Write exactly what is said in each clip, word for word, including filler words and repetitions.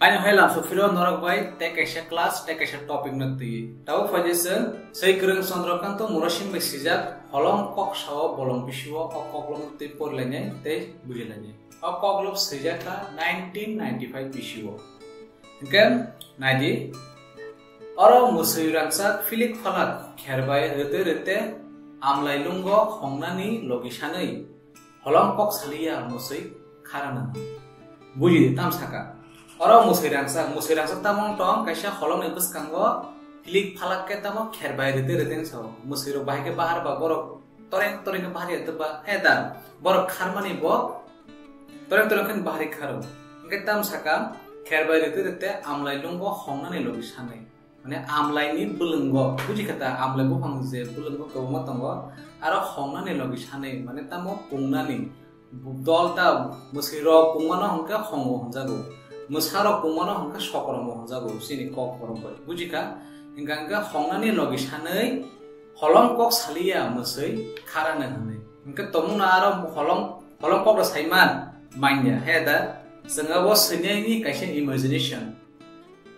Ani hai lamso phiro norok bai tei kaisa class tei kaisa topic no twi. Tabuk phaidi chwng Sri Kwrwng Chandra Kanta Murasing bai swijak Holong kok sao bolong bisio o koklop no twi porilainai tei bujilainai. O koklop swijak kha nineteen ninety-five bisio. Hingke naidi, oro mwswi rangchak Philik Phalak kherbai rwte rwte amlai lungo hongnani logi sanwi holong kok saliya mwswi kharana. Bujidi tam saka. Oro mwswi rangchak, mwswi rangchak tamo wng tong kaisa holongni bwskango Philik Phalak khe tamo kherbai rwte rwte wng sao. Mwswi rok bahai khe bahar ba borok toreng toreng khe bahar ya tei ba he da borok kharmani bo toreng toreng khe bahari kharo. Hingke tam saka kherbai rwte rwte amlai lungo hongnani logi sanwi. Mane amlaini bwlwngo, buji kha ta, amlai buphang je bwlwngo kwbangma tongo, aro hongnani logi sanwi, mane tamo kungnani dol ta, mwswi rok kungmano hwnkhe hongo hwnjago, mwsa rok kungmano hwnkhe sokromo hwnjago, chini kok borok bai, buji kha? Hingka hwnkhe hongnani logi sanwi holong kok saliya mwswi kharana hwnwi. Hingke tongmungno aro holong, holong kokno saiman manya, he da? Chwng abo swinaini kaisa imagination.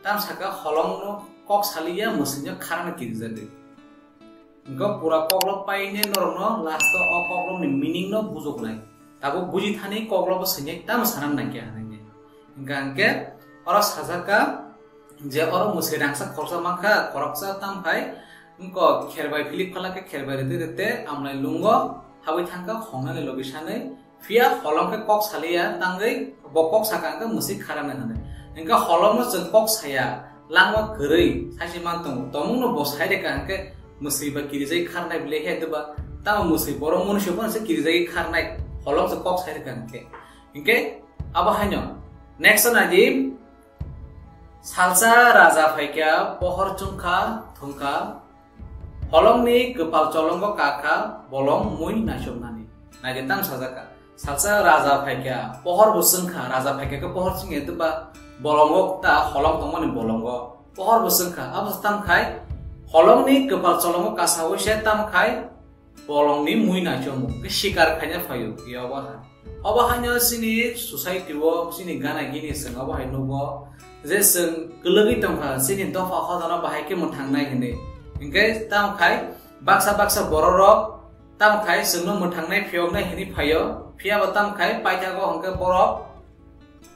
Tam saka holongno kok saliya mwswino kharano kirijagwi. Hingke pura koklo paine norokno last o koklopni meaning no bujoknai. Tabuk buji thani koklobo swinai tamo sana naikhe hwnwi. Hingka hingke oro sajak kha je oro mwswi rangchak khoroksa mankha, khoroksa tam khai wngkok kherbai Philik Phalak khe kherbai rwte rwte amlai lungo habwi thangkha hongnani logi sanwi, phiya holong khe kok saliya tangwi bo kok saka hwnkhe mwswi kharana hwnwi. Hingke holongno chwng kok saya langma kwrwi saisi man tongo, tongmungno bo sai rwkha hwnkhe mwswi ba kirijagwi kharnai bwle he dwba, tamo mwswi borok munuiso phano se kirijagwi kharnai holong se kok sai rwkha hwnkhe. Hingke abo haino next naidi, salsa raja phaikha pohor chwngkha thwngkha, holongni kwpal cholongo kakha bolong mui naisoknani. Naidi tam sajakha, salsa raja phaikha pohor bo chwngkha, raja phaikha khe pohor chwngya dwba bolongo ta holong tongmani bolongo pohor bo chwngkha, abo tam khai holongni kwpal cholongo kasawi se tam khai bolongni mui naichomung khe sikar khaina phaio, e obo hai. Obo haino chini society o, chini gana gini chwng obo hai nugo je chwng kwlwgwi tongkha, chini dopha hodano bahai khe mwthangnai hwnwi. Hinkhe tamo khai baksa baksa bororok tamo khai chwngno mwthangnai phiyoknai hwnwi phaio, phiyaba tamo khai paithago hinkhe borok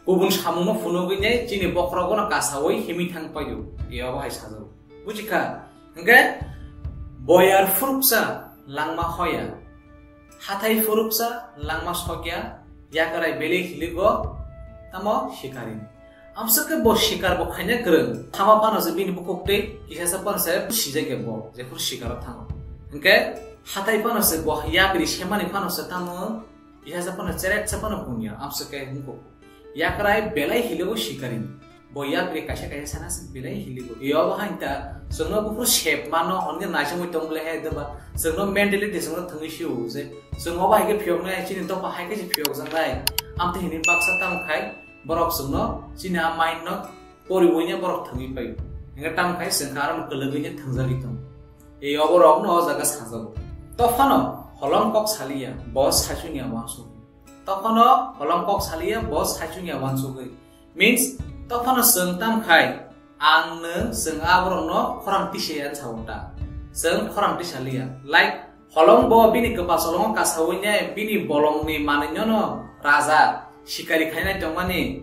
kubun samungno phunugwinai chini bokhorogono kasawi himwi thang paio, e obo hai sajao. Bujikha? Hinkhe boyar phuruksa langma hoya, hathai phuruksa langma sokya, yakrai belai hiligo tamo sikari. Amswk khe bo sikar bo khaina kwrwng, thama phano se bini bukhuk twi kisa sa phano se sijak ya bo, jephuru sikaro thango. Hinkhe hathai phano se bo yakri semani phano se tamo Iha sa phano cherek sa phano punya, amsa khe hungko. Yakrai belai hiligo sikari. Bo yakri kaisa kaisa sana se belai hiligo. Iyo bo hain ta, chwngno buphuru sep mano, honke naisingwi tong bole hai deba. Chwngno mentality chwngno thangwi si o je. Chwng obo hai khe phiyok nai, chini dopha hai khe se phiyok jang nai. Amte hini baksa tamo khai, borok chwngno, chini a mind no, poriwino borok thangwi pai. Hinkhe tamo khai chwng khe aro kwlwgwino thangjagwi tong. Ei oborokno o jaga sajago. Tophano holong kok saliya, bo saichungya wansuk. Tophano holong kok saliya, bo saichungya wansugwi. Means, tophano chwng tamo khai, ang nw chwng aborokno khorang tisa ya sao ta. Chwng khorang tisa liya. Like, holong bo bini kwpal solongo kasawi nai, bini bolongni manwino no raja sikari khainai tongmani.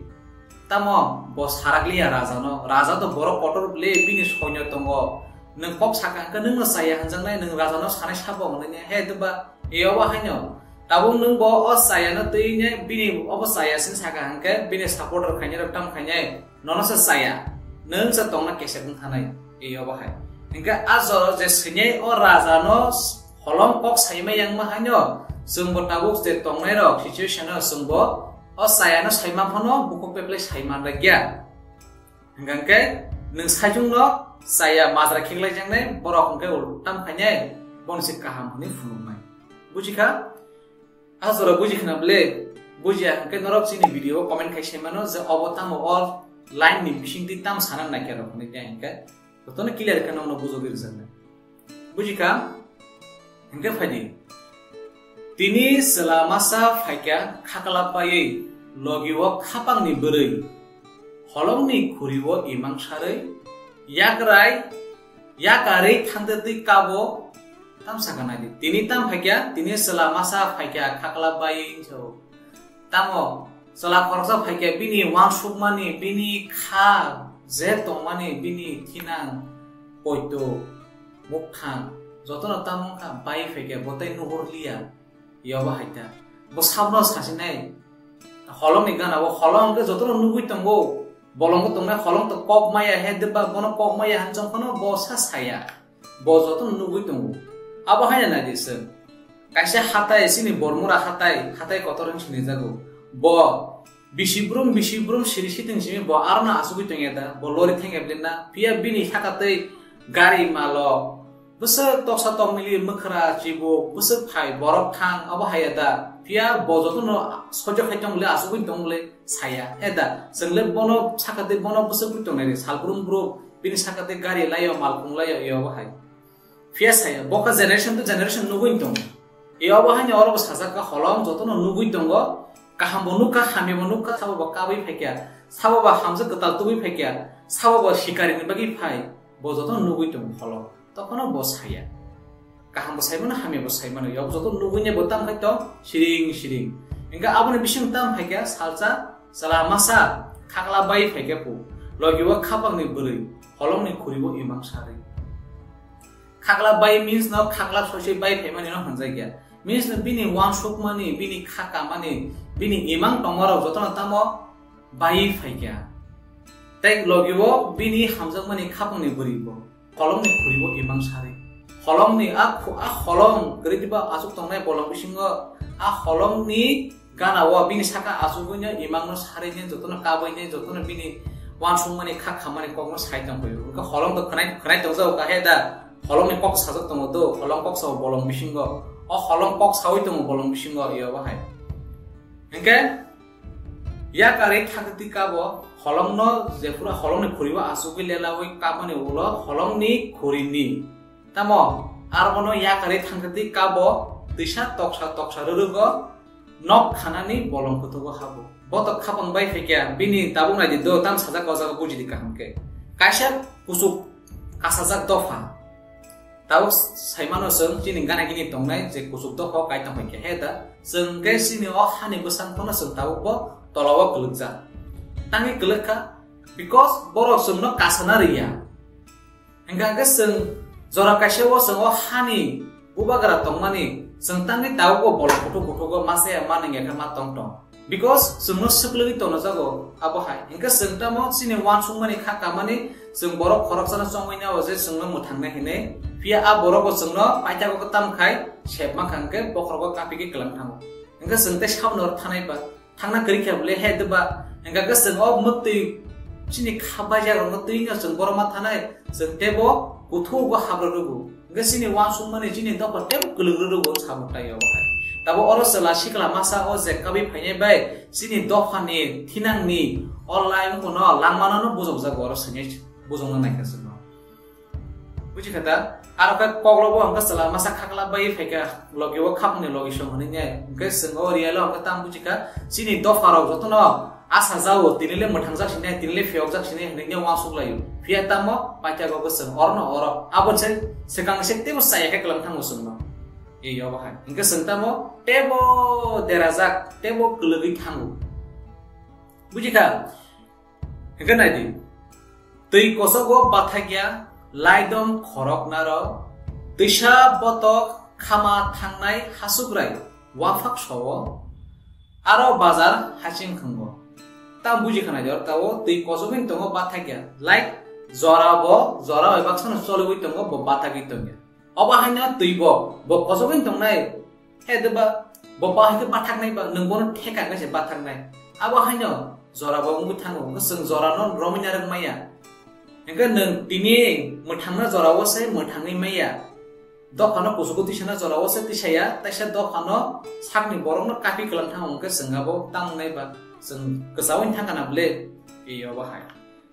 Tamo bo sarakliya rajano, raja to borok kotor bwle bini soinyo tongo. Nwng kok saka hwnkhe nwngno chaya hwnjaknai, nwng rajano sanai sabo hwnwi he deba. Eobo haino tabuk nwng bo o chayano twi ne bini obo chaya sin saka hwnkhe bini supporter khainai rok tam khainai. Nono se chaya, nwng se tongna kesek wng thanai, e obo hai. Hinkhe a joro je swinai o raja no holong kok saimai yang ma haino, chwng bo tabuk je tongnai rok situation o chwng bo o chaya no saima phano bukhuk peplai saima da gya. Hinkhe nwng saichung no chaya majra khiklai jangnai borok hinkhe ul tam khainai, bono se kaham hwnwi phunuknai. Bujikha? A jora buji khna ble, bujiya hwnkhe norok chini video o comment khai sai mano je obo tamo o line ni bisingtwi tamo sana naikhe rok hwnwi khe hinkhe jotono clear khe nokno bujogwi rwjaknai. Bujikha? Hinkhe phaidi. Tini chwla masa phaikha khakla paiwi logi o khapangni bwrwi. Holongni khuri-o imang sarwi, yakrai, yakarwi thangtwi kabo tamsa gana di. Tini tam phaikya, tini chwla masa phaikya, khakla bai hinso. Tamo chwla khoroksa phaikya, bini uansukmani, bini kha je tongmani, bini thinang, poito, mukthang, jotono tamo wngkha bai phaikya, bo tei nuhur liya. Yobo hai ta. Bo sabno sasinai. Holongni gana bo holong hwnkhe jotono nugwi tongo. Bolongo tongnai holong to kok maya he deba bono kok maya hinwi chong phano bo sa saya. Bo jotono nugwi tongo. Abo haino nai di chwng. Kaisa hatai chini Bormura hatai, hatai kotor wng sinijago. Bo bisi brum, bisi brum siri siting simi bo arona asugwi tongya da. Bo lori thengya bini na. Phiya bini saka tei gari malo. Bwswk toksa tokmili mwkhra chibuk, bwswk phai borok thang, abo haiya da? Phiya bo jotono soijo khai tong le, asugwi tong le, saya. He da, chwng le bono saka tei bono bwswk bwi tongnai re, sal brum brum, bini saka tei gari laio, malkhung laio, e obo hai. Phiya saya, bo kha generation to generation nugwi tong. E obo haino oro bo sajak kha holong, jotono nugwi tongo, kaham bo nukha, hamya bo nukha, sabo bo kabwi phaikya, sabo bo hamjwk kwtal tubui phaikya, sabo bo sikari ni bagwi phai, bo jotono nugwi tongo holong. Tokhono bo saya. Kaham bo saimano, hamya bo saimano. Yok joto nugwi ne bo tam khai tong, siring siring. Hingke aboni bising tam phaikya salsa, chwla masa, khakla bai phaikya pu. Logi o khapang ni bwrwi, holong ni khuri o imang sarwi. Khakla bai means no khakla soisoi bai phaimani no hwnjakya. Means no bini uansukmani, bini kha kamani, bini imang tongmarok jotono tamo bai phaikya. Tei logi o bini hamjakmani khapang ni bwrwi bo. Holong ni khuri o imang sarwi. Holong ni a khu-, a holong kwrwi diba aswk tongnai bolong bisingo a holong ni gana o bini saka asugwi no imang no sarwi ni jotono kabwi ni jotono bini uansukmani kha khamani kok no sai tong phai o. Wngkha holong to khwnai, khwnai tong jago kha he da. Holong ni kok sajak tongo do, holong kok sao bolong bisingo. O holong kok saui tongo bolong bisingo, e obo hai. Hingke, yakarwi thangtwi kabo, holongno jephuru holongni khuribo asugwi lelaui kabmani ulo holongni khurini. Tamo, arbono yakarwi thangtwi kabo, twisa toksa toksa rwrwgo, nok khanani bolong kutugo habo. Botok khapang bai phaikya, bini tabuk naidi do, tam sajak o jaga bujidi kaham khe. Kaisa kuchuk kasajak dopha. Tabuk saimano chwng chini gana gini tongnai je kuchuk dopha o kai tongphai khe he da, chwng khe chini o hani bwsang phano chwng tabuk bo tola o kwlwkjak. Tangwi kwlwk kha, because borok chwngno kasana rwya. Hingkha khe chwng jora kaisa o chwng o hani bubagra tongmani chwng tangwi tabuk bo bolong kuthuk kuthuk o ma chaya ma nungya khe ma tong tong. Because chwngno swklwgwi tongna jago abo hai. Hingkhe chwng tamo chini uansukmani kha kamani chwng borok khoroksano chongwi nao je chwngno mwthangnai hinwi. Phiya a borok bo chwngno paithago khe tam khai sep mankha hingkhe bokhorogo kapigwi kwlang thango. Hingkhe chwng tei saboni oro thanai ba. Thangna kwrwi khe bole he deba. Hingkha khe chwng o mwktwi chini kha baijak rokno twi no chwng borok ma thanai. Chwng tebo kuthuk o habra rwgo. Hingke chini uansukmani chini dopha tebo kwlwng rwrwgo samung tai obo hai. Tabo oro chwla sikla masa o je kabwi phainai bai chini dophani thinangni o lai wngkha no langmano no bujokjago oro sini bujokna naikha chwngno. Buji kha da? Aro khe koklobo hingke chwla masa khakla bai phaikha logi o khapangni logi song hwnwi nai. Hingke chwng o real o hingke tamo buji kha chini dopharok jotono Asa jao, tini le mwthangjak sinai, tini le phiyokjak sinai hwnwi nw uansuk laio. Phiya tamo paithago bwswng, orono oro. Abo se swkang se teibo chaya khe kwlang thango chwngno. Ei obo hai. Hwnkhe chwng tamo teibo derajak, teibo kwlwgwi thango. Buji kha? Hwnkhe nai di. Twi kosogo bathakya, laidom khorok naro, twisa botok khama thangnai hasukrai, waphak sowo, aro bazar hasing khwngo. Tam buji khanai jor tao twi kosogwi tongo bathakya, like jora bo, jora bai baksano choliwi tongo bo bathagwi tongya. Obo haino twi bo, bo kosogwi tongnai, he de ba, bo ba hai khe bathaknai ba, nwng bono theka khe se bathaknai. Abo haino jora bo wngwi thango, hwnkhe chwng jora no romwi narwk maya. Hwnkhe nwng tini mwthangna jora o se mwthangwi maya. Dophano kuchugo tisana jora o se tisaya, taisa dophano sakni borokno kapi kwlang thango, hwnkhe chwng abo tamo nai ba, chwng kwchaui thangkha na ble, e obo hai.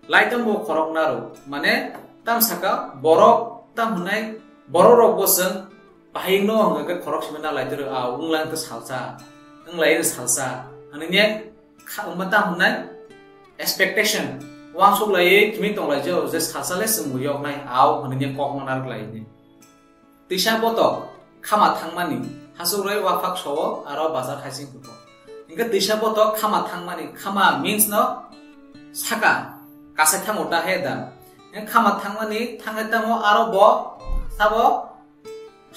Laitom bo khorok naro, mane tam saka borok tam hwnai borok rok bo chwng bahai no hwnkhe khorok simi na lai toro, a wnglang khe salsa, wnglaino salsa, hwnwi ne kha-, wngma tam hwnai expectation, uansuk laiwi timi tonglaijao je sasale chwngbo yoknai, au hwnwi kok no narwk laini. Twisa botok khama thangmani, hasukrwi waphak sao aro bazar haising kuko. Hwnkhe twisa botok khama thangmani, khama means no saka, kasai thango ta he da. Hwnkhe khama thangmani, thangwi tamo aro bo sabo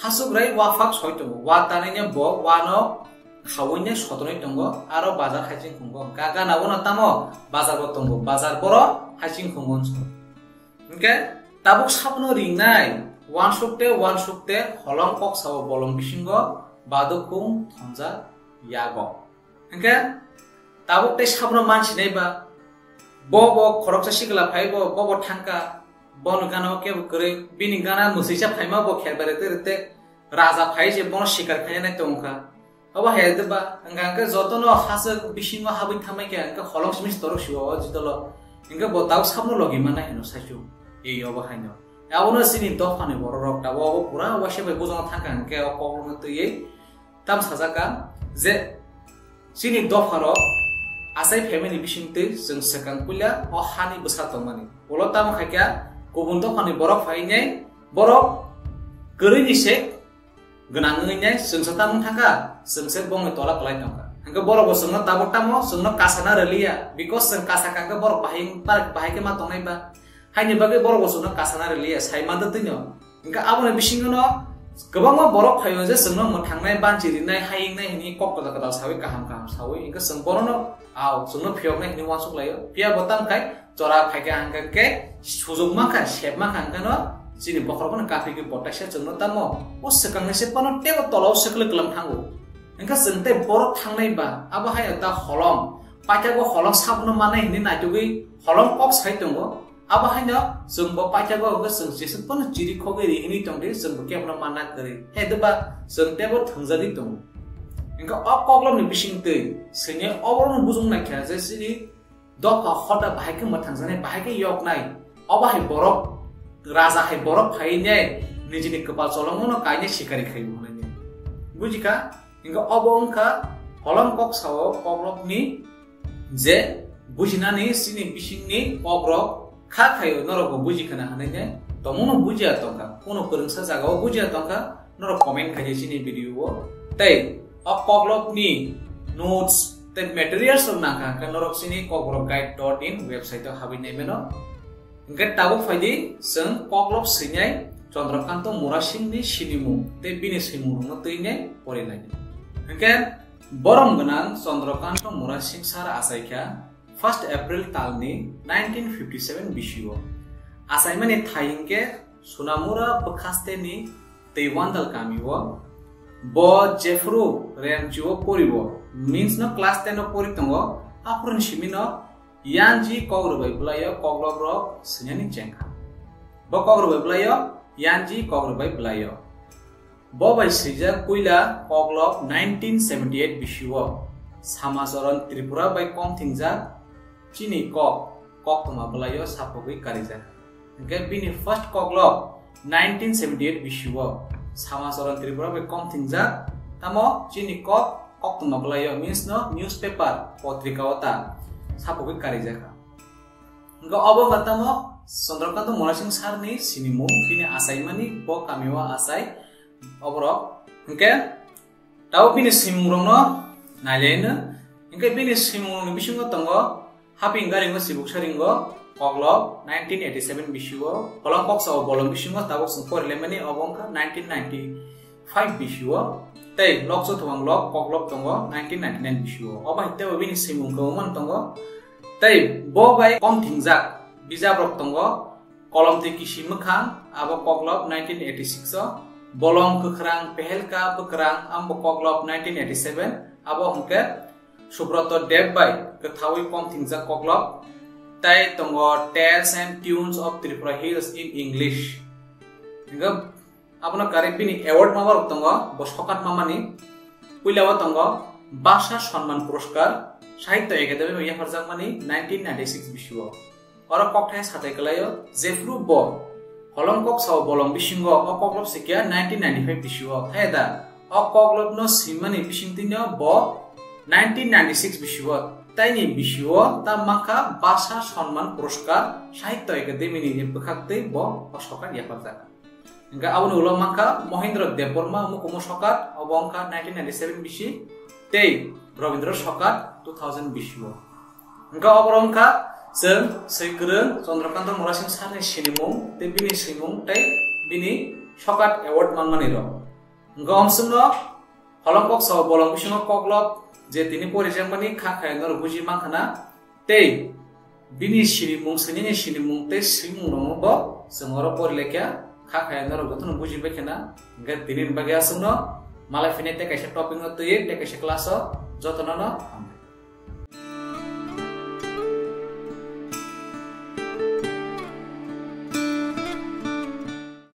hasukrwi waphak soi tongo, wa tanwi ne bo wano khaui ne sotonwi tongo, aro bazar haising khungo. Ga-, gana uano tamo bazar bo tongo, bazar boro haising khungo. Hwnkhe tabuk sabono ringnai, uansuk te, uansuk te, holong kok sao bolong bisingo badukhung thongjak yago. Hwnkhe tabuk tei sabono mansinai ba, bo bo khoroksa sikla phai bo, bo bo thangka, bono gana o kebo kwrwi, bini gana mwswisa phaima bo kher bai rwtwi rwtwi raja phai se bono sikar khainai tongkha. Obo hai de ba, hwnkha hwnkhe jotono haswk bisingo habwi thamai khe hwnkhe holong simi torok siwo o jitolo. Hwnkhe bo tabuk sabono logi manna hino saichung. Ei obo haino. Abono chini dophani borok rok tabuk obo pura waisa bai bujongno thangkha hwnkhe o kokno twiwi tam sajak kha je chini dopha rok achai phaimani bisingtwi chwng swkang puila o hani bwsa tongmani. Ulo tamo khaikha kubun dophani borok phainai borok kwrwini se gwnang wngwi nai chwngsa tamo thangkha, chwngse bongni tola kwlai tongkha. Hwnkhe borok bo chwngno tabuk tamo chwngno kasana rwliya, because chwng kasa kha hwnkhe borok bahai, bahai khe ma tongnai ba. Haini bagwi borok bo chwngno kasana rwliya, sai mantwi twino. Hwnkhe aboni bisingono kwbangma borok phaio je chwngno mwthangnai, banchi rinai, hai wngnai hwnwi kok kwtal kwtal saui kaham kaham saui hwnkhe chwng bonono ao chwngno phiyoknai hwnwi uansuk laio. Phiya bo tamkhai chora phaikha hwnkhe khe sujok mankha, sep mankha hwnkhe no chini bokhorok bono kaphigwi bo taisa chwngno tamo o swkangni se bono teibo tola o swkle kwlam thango. Hwnkhe chwng tei borok thangnai ba abo hai ta holong paithago holong sabono mannai hwnwi naitugwi holong kok sai tongo. Abo haino chwng bo paithago hwnkhe chwng jeswk phano chiri khogwi ri hwnwi tongdi, chwng bo kebono manna kwrwi. He doba chwng teibo thwngjagwi tongo. Hwnkhe o koklopni bisingtwi swinai oborokno bujung naikha je chini dopha hoda bahai khe mwthangjaknai, bahai khe yoknai. Obo hai borok, raja hai borok phaiwi nai nijini kwpal cholongmano kainai sikari khai bo hwnwi. Bujikha? Hwnkhe obo wngkha holong kok sao koklopni je bujinani chini bisingni kokrok kha khaio norokbo buji khna hwnwi ne tongmungno bujiya tongkha, kunu kwrwngsa jagao bujiya tongkha, norok comment khaidi chini video o. Tei o koklopni notes tei materials rok nangkha hwnkhe norok chini kokborok guide dot in website o habwi naimano. Hwnkhe tabuk phaidi chwng koklop swinai Chandrakanta Murasingni sinimung tei bini swimung rokno twi ne porinai. Hwnkhe borom gwnang Chandrakanta Murasing sir achaikha first April talni nineteen fifty seven bisio. Achaimani thai hwnkhe Sunamura bwkhasteni Teiwandal kamio. Bo jephuru remchio porio, means no class ten o pori tongo, aphuru simino Yanji kok rwbai bwlaio koklop rok swinani chengkha. Bo kok rwbai bwlaio, Yanji kok rwbai bwlaio. Bo bai swijak puila koklop nineteen seventy eight bisio Samacharan Tripura bai kom thingjak chini kok, koktwma bwlaio sapogwi karijak. Hwnkhe bini first koklop nineteen seventy eight bisio Samacharan Tripura bai kom thingjak, tamo chini kok koktwma bwlaio means no newspaper potrika o ta sapogwi karijak kha. Hwnkhe obo wngkha tamo Chandrakanta Murasing sir ni sinimung, bini achaimani bo kamio achai oborok. Hwnkhe tabuk bini swimung rokno nailaino. Hwnkhe bini swimung rokni bisingo tongo Haping Garingo Chibuk Saringo koklop nineteen eighty seven bisio, Holong Koksa o bolong bisingo tabuk chwng porilaimani obo wngkha nineteen ninety five bisio, tei Lokcho Thwang Lok koklop tongo nineteen ninety nine bisio. Obo hai teibo bini swimung kwbangma tongo. Tei bo bai kom thingjak bijap rok tongo, Kolom twi Kisi Mwkhang, abo koklop nineteen eighty six o, Bolong Kwkhrang Pehelka Bwkrang, abo koklop nineteen eighty seven, abo hwnkhe Subroto Deb bai kwthaui kom thingjak koklop, tei tongo Tales and Tunes of Tripura Hills in English. Hingkhe abono karwi bini award ma borok tongo, bo sokat mamani. Puila o tongo Bhasha Sonman Puraskar, Sahitya Academy bai yapharjakmani nineteen ninety six bisio. Oro kokthai satai kwlaio, jephru bo Holong Koksa o bolong bisingo o koklop sikya nineteen ninety five bisio. Hai da, o koklopno swimani bisingtwino bo nineteen ninety six bisio Taini bisio ta mankha Bhasha Sonman Puroskar, Sahitya Academy ni bwkhak tei bo o sokar yapharjak. Hingkhe aboni ulo mankha Mohindra Debbarma Mukumu Sokar, obo wngkha nineteen ninety-seven bisi, tei Rabindra Sokar two thousand bisio. Hingkhe obo wngkha chwng swi kwrwng Chandrakanta Murasing Sir ni sinimung tei bini swimung tei bini Sokar Award manmani rok. Hingkhe omswkno holong kok sao bolong bisingo koklop je tini porijakmani kha khaya norok buji mankha na, tei bini sinimung, sinini sinimung tei swimung rokno bo chwng oro pori lekha, kha khaya norok jotono buji bai khana. Hingkhe tini ni bagwi aswkno malai phini tei kaisa topic no twiwi tei kaisa class o jotono no hambai.